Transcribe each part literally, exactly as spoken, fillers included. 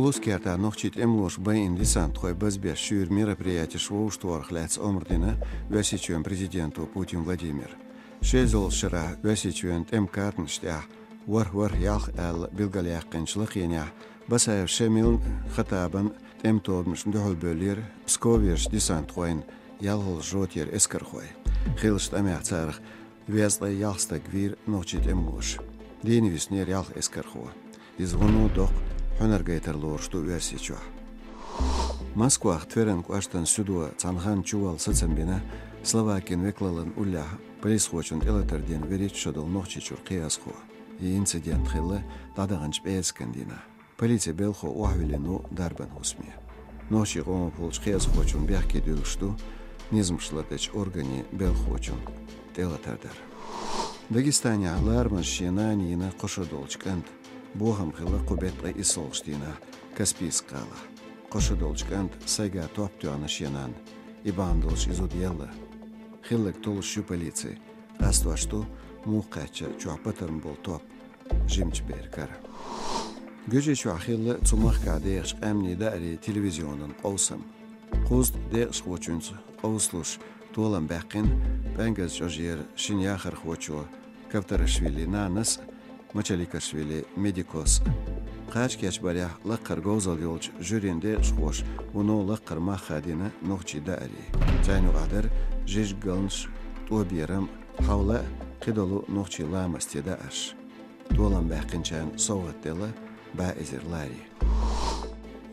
Лузкертахь нохчийн тӀемалоша байина десантхой базбеш шуьйра мероприятеш вовшахтохарах лаьцна омра дина Оьрсийчоьнан президенто Путин Владимира. Шозлагӏчу шарахь Оьрсийчоьнан тӀеман картанаш тӀехь ворхӀ-ворхӀ ялх аьлла билгалъяьккхинчу лакхенехь Басаев Шемалан, Хаттабан тӀеман тобанашна дуьхьалбевллера Псковерчу десантхойн ялхалгӀачу жотера эскархой. Хиллачу тӀамехь царах везткъе ялх стаг вийра нохчийн тӀемалоша. Дийна виснера ялх эскархо. Иза вуно доккха хьуьнар гайтар лоруш ду Оьрсийчохь. Москвахь Тверан кӀоштан суьдо цхьана ханна чувалла сацам бина Словакин векалаллин уллехь полисхочунна тӀелатар дина вуьрхӀитта шо долу нохчийн чуьра кхиазхо. И инцидент хилла дӀадаханчу пӀераскан дийнахь. Полицин белхахо охьавиллина ву дарбан хӀусаме. Нохчийн къомах волчу кхиазхочун бехке дуьллуш ду низамаш лардечу органийн белхахочунна тӀелатар дар. Дагестанехь ларамаза шен нана йина кхо шо долчу кӀанта бохам хилла кху беттан исалгӀачу дийнахь Каспийск-гӀалахь. Кхо шо долчу кӀанта сайга топ тоьхна шен нанна, и бахьана долуш и зуда елла. Хилларг толлуш ю полици. Къастош ду муха кхаьчна чохь патарма болу топ жимачу беран кара. Гуьржийчохь хилла цу махкахь дехачу къаьмнийн даарийн телевизионан къовсам. Кхузткъа декъашхочуьнца къовсалуш толам баьккхина ПӀаьнгаза чӀожера шина яхархочо Кавтарашвили нанас а, Мачаликашвили Медикос а. Кхача кечбарехь лакхара говзалла йолчу жуьрин декъашхоша вуно лакхара мах хадийна нохчийн даарийн. Царна юкъахь дара жижиг галнаш, тӀоберам, хьовла а, кхидолу нохчийн ламастийн даарш. Толам баьккхинчарна совгӀат делла бӀе эзар лари.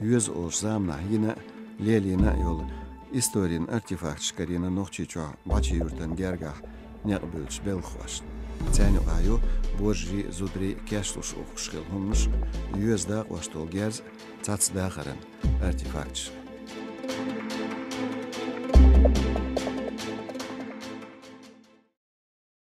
Йоьза олуш заманахь йина а, лелийна а йолу историн артефакташ карийна Нохчийчохь БӀачи-Юьртан гергахь некъ буьллучу белхахошна. Царна юкъахь ю божарий а, зударий а кечлуш ухкуш хилла хӀуманаш, йоьза дакъош долу герз а, цхьацца дахаран артефакташ.